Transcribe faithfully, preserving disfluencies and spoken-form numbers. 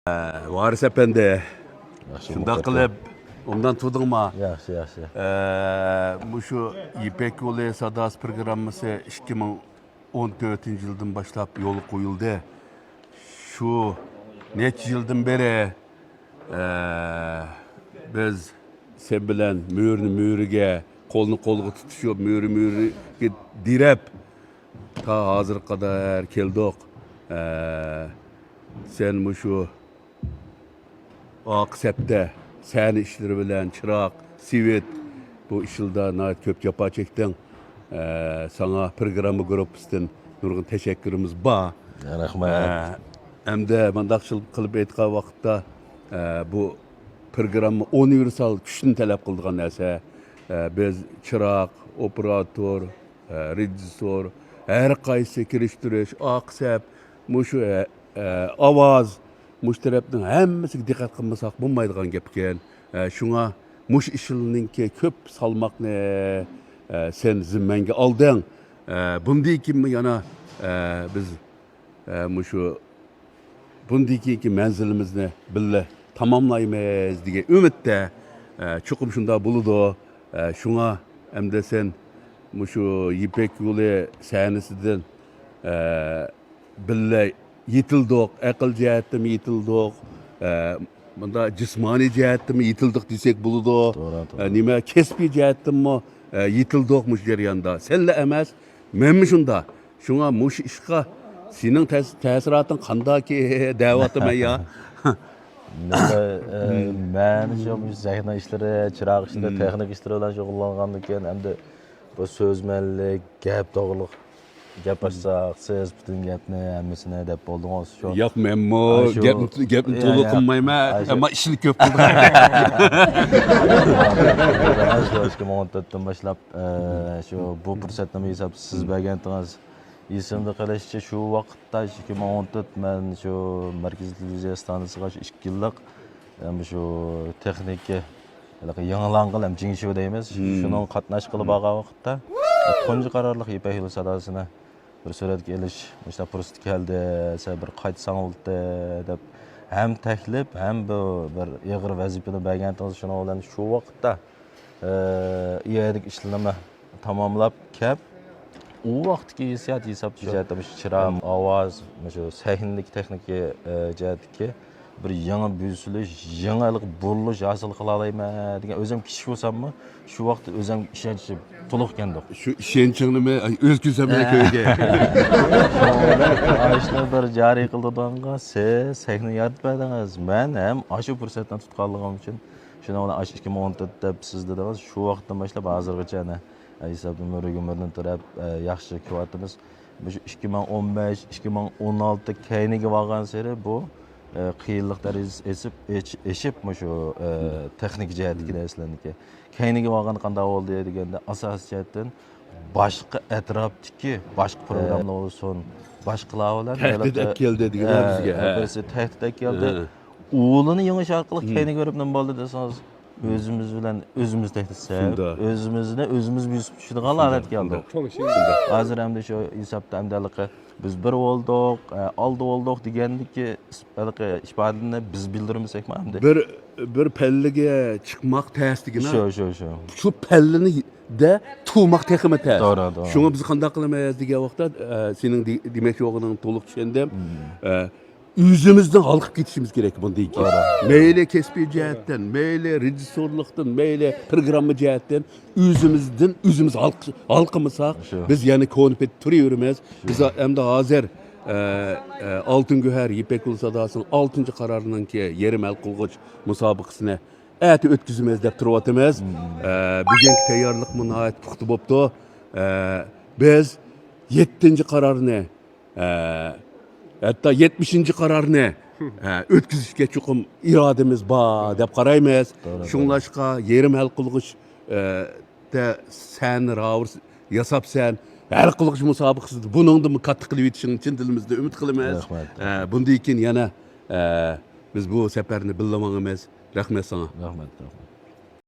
ۋارىس ئەپەندى، ياخشى، شۇنداق قىلىپ، ئوبدان تۇردۇڭما؟ ياخشى، ياخشى. مۇشۇ يىپەك يولى ساداسى پروگراممىسى ئىككى مىڭ ئون تۆتىنچى يىلدىن باشلاپ يولغا قويۇلدى. شۇ نەچچە يىلدىن بېرى، ئە، بىز سەن بىلەن مۈرىنى مۈرىگە، قولنى قولغا تۇتۇشۇپ، مۈرە مۈرىگە دىرەپ، تا ھازىرغا قەدەر كەلدۇق. ئە، سەن مۇشۇ ئارقا سەپتە سەھنە ئىشلىرى بىلەن، چىراغ، سۋېت، بۇ ئىشلىرىدا ناھايىتى كۆپ جاپا چەكتىڭ. ئە، ساڭا پروگرامما گۇرۇپپىسىدىن نۇرغۇن تەشەككۈرىمىز بار. رەھمەت. ئە، ئەمدى مۇنداق قىلىپ ئېيتقان ۋاقىتتا، ئە، بۇ پروگرامما ئۇنىۋېرسال كۈچنى تەلەپ قىلىدىغان نەرسە. ئە، بىز چىراغ، ئوپېراتور، ئە، رېژىسسور، ھەر قايسى كىرىشتۈرۈش، ئارقا سەپ، مۇشۇ، ئە، ئاۋاز، مۇشۇ تەرەپنىڭ ھەممىسىگە دىققەت قىلمىساق بولمايدىغان گەپكەن. ئە، شۇڭا مۇشۇ ئىشلارنىڭكى كۆپ سالماقنى، ئە، سەن زىممەڭگە ئالدىڭ. ئە، بۇندىن كېيىنمۇ يەنە، ئە، بىز، ئە، مۇشۇ بۇندىن كېيىنكى مەنزىلىمىزنى بىللە تاماملايمىز دېگەن ئۈمىدتە. ئە، چوقۇم شۇنداق بولىدۇ. ئە، شۇڭا ئەمدى سەن مۇشۇ يىپەك يولى سەھنىسىدىن، ئە، بىللە يېتىلدۇق، ئەقىل جەھەتتىمۇ يېتىلدۇق، ئە، مۇنداق جىسمانىي جەھەتتىمۇ يېتىلدۇق دېسەك بولىدۇ. توغرا، توغرا. ئە، نېمە، كەسپىي جەھەتتىنمۇ، ئە، يېتىلدۇق مۇشۇ جەرياندا. سەنلا ئەمەس، مەنمۇ شۇنداق. شۇڭا مۇشۇ ئىشقا سېنىڭ تەس-، تەسىراتىڭ قانداكى دەۋاتىمەن يا. نېمە، ئە، مەن شۇ سەھنە ئىشلىرى، چىراغ ئىشلىرى، تېخنىكا ئىشلىرى بىلەن شۇغۇللانغاندىن كېيىن، ئەمدى بۇ سۆزمەنلىك، گەپ توغرىلىق گەپ ئاچساق، سىز پۈتۈن گەپنى، ھەممىسىنى دەپ بولدىڭىز. شۇ ياق، مەنمۇ ئاشۇ گەپنى، گەپنى يا، تولا يا. قىلمايمەن، ئاشۇ ئەمما ئىشنى كۆپ قىلدىم. شۇ ئىككى مىڭ ئون تۆتتىن باشلاپ، ئە، شۇ بۇ پۇرسەتنى ھېساب سىز بەرگەنتىڭىز. ئېسىمدە قېلىشىچە، شۇ ۋاقىتتا، ئىككى مىڭ ئون تۆت، مەن شۇ مەركىزىي تېلېۋىزىيە ئىستانسىسىغا شۇ ئىككى يىللىق، ئەم، شۇ تېخنىكا، ھېلىقى يېڭىلانغان، ھەم جىڭشۇ دەيمىز، شۇنىڭغا قاتناشقىلى بارغان ۋاقىتتا، تۇنجى قارارلىق يىپەك يولى ساداسىنى بىر سۈرەتكە ئېلىش مۇشۇنداق پۇرسىتى كەلدى، سەن بىر قايتساڭ بولاتتى دەپ، ھەم تەكلىپ، ھەم بۇ بىر ئېغىر ۋەزىپىنى بەرگەنتىڭىز، شۇنىڭ بىلەن شۇ ۋاقىتتا، ئى، ئۇ يەردىكى ئىشلىرىمنى تاماملاپ كەپ، ئۇ ۋاقىتتىكى ھېسسىيات، ھېساب جەھەتتە مۇشۇ چىراغ، ئاۋاز، مۇشۇ سەھنىدىكى تېخنىكا، ئى، جەھەتتىكى بىر يېڭى بۆسۈلۈش، يېڭى ھېلىقى بۇرۇلۇش ھاسىل قىلالايمەن دېگەن، ئۆزۈم كىچىك بولساممۇ، شۇ ۋاقىتتا ئۆزۈمگە ئىشەنچ تولۇق ئىكەندۇق. شۇ ئىشەنچىڭنىمۇ ئۆز كۆزۈم بىلەن كۆرگەن. ئاشۇنى بىر جارى قىلدۇرغانغا سىز سەھنە يارىتىپ بەردىڭىز. مەن ھەم ئاشۇ پۇرسەتنى تۇتقانلىقىم ئۈچۈن، شۇنىڭ بىلەن ئاشۇ ئىككى مىڭ ئون تۆت دەپ سىز دېدىڭىز، شۇ ۋاقىتتىن باشلاپ ھازىرغىچە ئەنە، ھېسابتا مۈرىگە مۈرىنى تىرەپ، ياخشى كېلىۋاتىمىز. مۇشۇ ئىككى مىڭ ئون بەش، ئىككى مىڭ ئون ئالتە كەينىگە بارغانسېرى بۇ، ئە، قىيىنلىق دەرىجىسى ئېسىپ، ئېچ-، ئېشىپ مۇشۇ، ئە، تېخنىكا جەھەتتىكى نەرسىلەرنىكى. كەينىگە بارغاندا قانداق بولدى دېگەندە، ئاساسىي جەھەتتىن باشقا ئەتراپتىكى باشقا پروگراممىلار بولسۇن، باشقىلار بىلەن تەھدىت ھېلىقى، ئەكەلدى دېگەن ئە، بىزگە، ھە. بىرسى تەھدىت ئەكەلدى. ھە. ئۇلىنى يېڭىش ئارقىلىق كەينىگە بېرىپ نېمە بولدى دېسىڭىز، ئۆزىمىز بىلەن ئۆزىمىز تەھدىتلەشسەك، شۇنداق. ئۆزىمىزنى ئۆزىمىز بۆسۈپ چۈشىدىغان ھالەتكە كەلدۇق. شۇنداق. ھازىر ئەمدى شۇ ھېسابتا ئەمدى ھېلىقى بىز بىر بولدۇق، ئە، ئالدى بولدۇق دېگەندىكى ھېلىقى ئىپادىنى بىز بىلدۈرمىسەكمۇ ئەمدى؟ بىر، بىر پەللىگە چىقماق تەس دېگىنە. شۇ، شۇ، شۇ. شۇ پەللىنى دە تۇرماق تېخىمۇ تەس. توغرا، توغرا. شۇڭا بىز قانداق قىلىمىز دېگەن ۋاقىتتا، ئە، سېنىڭ دې-، دېمەكچى بولغىنىڭنى تولۇق چۈشەندىم. ئە، ئۆزىمىزدىن ھالقىپ كېتىشىمىز كېرەك بۇندىن كېيىن. توغرا. مەيلى كەسپىي جەھەتتىن، مەيلى رېژىسسورلۇقتىن، مەيلى پروگرامما جەھەتتىن ئۆزىمىزدىن ئۆزىمىز ھالق-، ھالقىمىساق، شۇ. بىز يەنە كونا پېتى تۇرۇۋېرىمىز. شۇ. بىز ئەمدى ھازىر، ئە، ئە، ئالتۇن گۆھەر يىپەك يولى ساداسىنىڭ ئالتىنچى قارارىنىڭكى يېرىم ھەل قىلغۇچ مۇسابىقىسىنى ئەتە ئۆتكۈزىمىز دەپ تۇرۇۋاتىمىز. ئە، بۈگۈنكى تەييارلىقمۇ ناھايىتى پۇختا بوپتۇ. ئە، بىز يەتتىنچى قارارنى، ئە، ھەتتا يەتمىشىنچى قارارنى، ئە، ئۆتكۈزۈشكە چوقۇم ئىرادىمىز بار دەپ قارايمىز. توغرا، توغرا. شۇڭلاشقا يېرىم ھەل قىلغۇچ، ئە، دە سەن راۋۇر ياساپسەن، ھەل قىلغۇچ مۇسابىقىسىدە بۇنىڭدىنمۇ كاتتا قىلىۋېتىشىڭنى چىن دىلىمىزدىن ئۈمىد قىلىمىز. رەھمەت. ئە، بۇندىن كېيىن يەنە، ئە، بىز بۇ سەپەرنى بىللە ماڭىمىز. رەھمەت ساڭا. رەھمەت، رەھمەت.